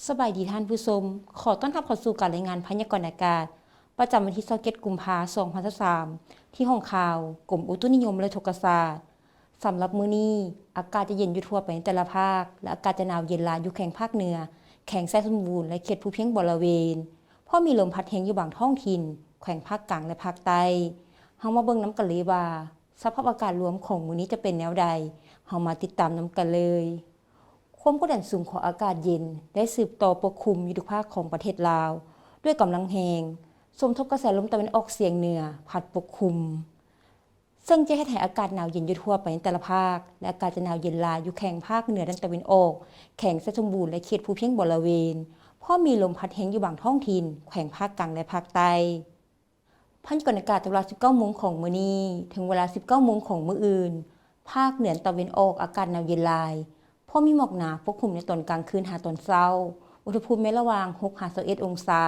ສະບາຍດີທ່ານຜູ້ຊົມ, ຂໍຕ້ອນຮັບເຂົ້າສູ່ການລາຍງານພະຍາກອນອາກາດ ປະຈຳວັນທີຊາວເຈັດ ກຸມພາ ສອງພັນຊາວສາມ ທີ່ຫ້ອງຂ່າວ ກົມອຸຕຸນິຍົມ ແລະ ອຸທົກກະສາດ. ສຳລັບມື້ນີ້, ອາກາດຈະເຢັນຢູ່ທົ່ວໄປໃນແຕ່ລະພາກ ແລະ ອາກາດຈະໜາວເຢັນຫຼາຍຢູ່ແຂວງພາກເໜືອ, ແຂວງໄຊສົມບູນ ແລະ ເຂດພູພຽງບໍລະເວນ, ພ້ອມມີລົມພັດແຮງຢູ່ບາງທ້ອງຖິ່ນ, ແຂວງພາກກາງ ແລະ ພາກໃຕ້. ເຮົາມາເບິ່ງນຳກັນເລີຍວ່າ ສະພາບອາກາດລວມຂອງມື້ນີ້ຈະເປັນແນວໃດ, ເຮົາມາຕິດຕາມນຳກັນເລີຍ. ຄວາມກົດດັນສູງຂອງອາກາດເຢັນໄດ້ສືບຕໍ່ປົກຄຸມຢູ່ທຸກພາກຂອງປະເທດລາວ ດ້ວຍກຳລັງແຮງ, ສົມທົບກະແສລົມຕາເວັນອອກສຽງເໜືອພັດປົກຄຸມ, ເຊິ່ງຈະເຮັດໃຫ້ອາກາດໜາວເຢັນຢູ່ທົ່ວໄປໃນແຕ່ລະພາກ ແລະ ອາກາດຈະໜາວເຢັນຫຼາຍຢູ່ແຂວງພາກເໜືອດ້ານຕາເວັນອອກ, ແຂວງໄຊສົມບູນ ແລະ ເຂດພູພຽງບໍລະເວນ, ພ້ອມມີລົມພັດແຮງຢູ່ບາງທ້ອງຖິ່ນ, ແຂວງພາກກາງ ແລະ ພາກໃຕ້. ພະຍາກອນອາກາດແຕ່ເວລາສິບເກົ້າໂມງຂອງມື້ນີ້ ເຖິງເວລາສິບເກົ້າໂມງຂອງມື້ອື່ນ, ພາກເໜືອຕາເວັນອອກອາກາດໜາວເຢັນຫຼາຍ, ພໍມີໝອກໜາປົກຄຸມໃນຕອນກາງຄືນຫາຕອນເຊົ້າ, ອຸນຫະພູມແມ່ນລະຫວ່າງຫົກຫາຊາວເອັດອົງສາ.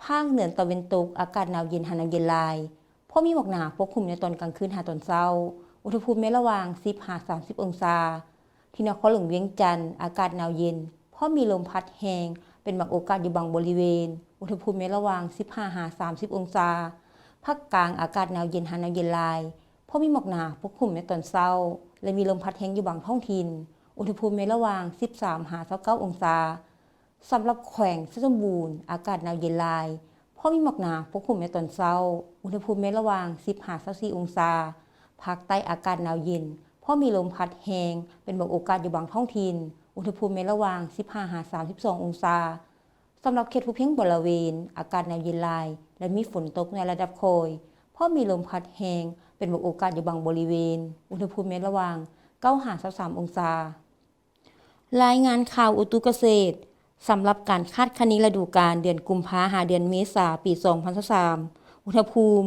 ພາກເໜືອຕາເວັນຕົກອາກາດໜາວເຢັນຫາໜາວເຢັນຫຼາຍ, ພໍມີໝອກໜາປົກຄຸມໃນຕອນກາງຄືນຫາຕອນເຊົ້າ, ອຸນຫະພູມແມ່ນລະຫວ່າງສິບຫາສາມສິບອົງສາ. ທີ່ນະຄອນຫຼວງວຽງຈັນ ອາກາດໜາວເຢັນ, ພ້ອມມີລົມພັດແຮງເປັນບາງໂອກາດຢູ່ບາງບໍລິເວນ, ອຸນຫະພູມແມ່ນລະຫວ່າງສິບຫ້າຫາສາມສິບອົງສາ. ພາກກາງອາກາດໜາວເຢັນຫາໜາວເຢັນຫຼາຍ, ພໍມີໝອກໜາປົກຄຸມໃນຕອນເຊົ້າ ແລະ ມີລົມພັດແຮງຢູ່ບາງທ້ອງຖິ່ນ, ອຸນຫະພູມແມ່ນລະຫວ່າງສິບສາມຫາຊາວເກົ້າອົງສາ. ສຳລັບແຂວງໄຊສົມບູນ ອາກາດໜາວເຢັນຫຼາຍ, ພໍມີໝອກໜາປົກຄຸມໃນຕອນເຊົ້າ, ອຸນຫະພູມແມ່ນລະຫວ່າງສິບຫາຊາວສີ່ອົງສາ. ພາກໃຕ້ອາກາດໜາວເຢັນ, ພໍມີລົມພັດແຮງເປັນບາງໂອກາດຢູ່ບາງທ້ອງຖິ່ນ, ອຸນຫະພູມແມ່ນລະຫວ່າງສິບຫ້າຫາສາມສິບສອງອົງສາ. ສຳລັບເຂດພູພຽງບໍລະເວນ, ອາກາດໜາວເຢັນຫຼາຍ ແລະ ມີຝົນຕົກໃນລະດັບຄ່ອຍ, ພໍມີລົມພັດແຮງເປັນບາງໂອກາດຢູ່ບາງບໍລິເວນ, ອຸນຫະພູມແມ່ນລະຫວ່າງເກົ້າຫາຊາວສາມອົງສາ. ລາຍງານຂ່າວອຸຕຸກະເສດ ສຳລັບການຄາດຄະເນລະດູການເດືອນກຸມພາຫາເດືອນເມສາ ປີສອງພັນຊາວສາມ. ອຸນຫະພູມ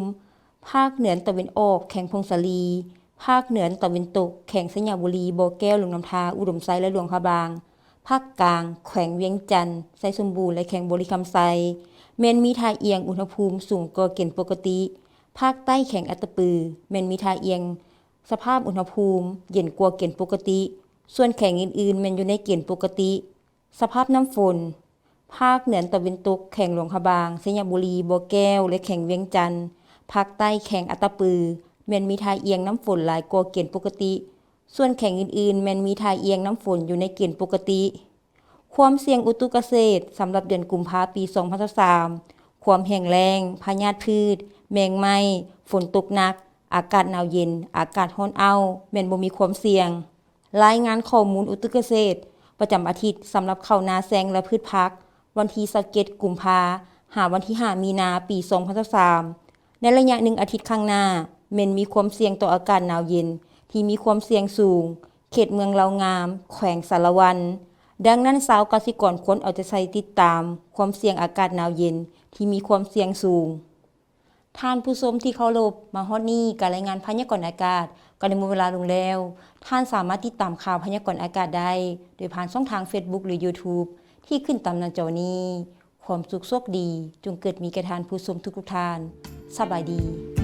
ພາກເໜືອຕາເວັນອອກ ແຂວງຜົ້ງສາລີ, ພາກເໜືອຕາເວັນຕົກ ແຂວງໄຊຍະບູລີ, ບໍ່ແກ້ວ, ຫຼວງນ້ຳທາ, ອຸດົມໄຊ ແລະ ຫຼວງພະບາງ, ພາກກາງ ແຂວງວຽງຈັນ, ໄຊສົມບູນ ແລະ ແຂວງບໍລິຄຳໄຊ ແມ່ນມີທ່າອ່ຽງອຸນຫະພູມສູງກວ່າເກນປົກກະຕິ. ພາກໃຕ້ ແຂວງອັດຕະປື ແມ່ນມີທ່າອ່ຽງ ສະພາບອຸນຫະພູມເຢັນກວ່າເກນປົກກະຕິ, ສ່ວນແຂວງອື່ນໆແມ່ນຢູ່ໃນເກນປົກກະຕິ. ສະພາບນ້ຳຝົນ, ພາກເໜືອຕາເວັນຕົກ ແຂວງຫຼວງພະບາງ, ໄຊຍະບູລີ, ບໍ່ແກ້ວ ແລະ ແຂວງວຽງຈັນ, ພາກໃຕ້ ແຂວງອັດຕະປື ແມ່ນມີທ່າອ່ຽງນ້ຳຝົນຫຼາຍກວ່າເກນປົກກະຕິ, ສ່ວນແຂວງອື່ນໆແມ່ນມີທ່າອ່ຽງນ້ຳຝົນຢູ່ໃນເກນປົກກະຕິ. ຄວາມສ່ຽງອຸຕຸກະເສດ ສຳລັບເດືອນກຸມພາ ປີສອງພັນຊາວສາມ, ຄວາມແຫ້ງແລ້ງ, ພະຍາດພືດ, ແມງໄມ້, ຝົນຕົກໜັກ, ອາກາດໜາວເຢັນ, ອາກາດຮ້ອນອ້າວ ແມ່ນບໍ່ມີຄວາມສ່ຽງ. ລາຍງານຂໍ້ມູນອຸຕຸກະເສດ ປະຈຳອາທິດ ສຳລັບເຂົ້ານາແຊງ ແລະ ພືດຜັກ ວັນທີຊາວເຈັດ ກຸມພາ ຫາວັນທີຫ້າ ມີນາ ປີສອງພັນຊາວສາມ. ໃນໄລຍະໜຶ່ງອາທິດຂ້າງໜ້າ ແມ່ນມີຄວາມສ່ຽງຕໍ່ອາກາດໜາວເຢັນທີ່ມີຄວາມສ່ຽງສູງ ເຂດເມືອງເລົ່າງາມ ແຂວງສາລະວັນ. ດັ່ງນັ້ນ ຊາວກະສິກອນຄວນເອົາໃຈໃສ່ຕິດຕາມຄວາມສ່ຽງອາກາດໜາວເຢັນທີ່ມີຄວາມສ່ຽງສູງ. ທ່ານຜູ້ຊົມທີ່ເຄົາລົບ, ມາຮອດນີ້ ການລາຍງານພະຍາກອນອາກາດກໍໄດ້ໝົດເວລາລົງແລ້ວ. ທ່ານສາມາດຕິດຕາມຂ່າວພະຍາກອນອາກາດໄດ້ ໂດຍຜ່ານຊ່ອງທາງເຟສບຸກ ຫຼື ຢູທູບ ທີ່ຂຶ້ນຕາມໜ້າຈໍນີ້. ຄວາມສຸກໂຊກດີ ຈົ່ງເກີດມີແກ່ທ່ານຜູ້ຊົມທຸກໆທ່ານ. ສະບາຍດີ.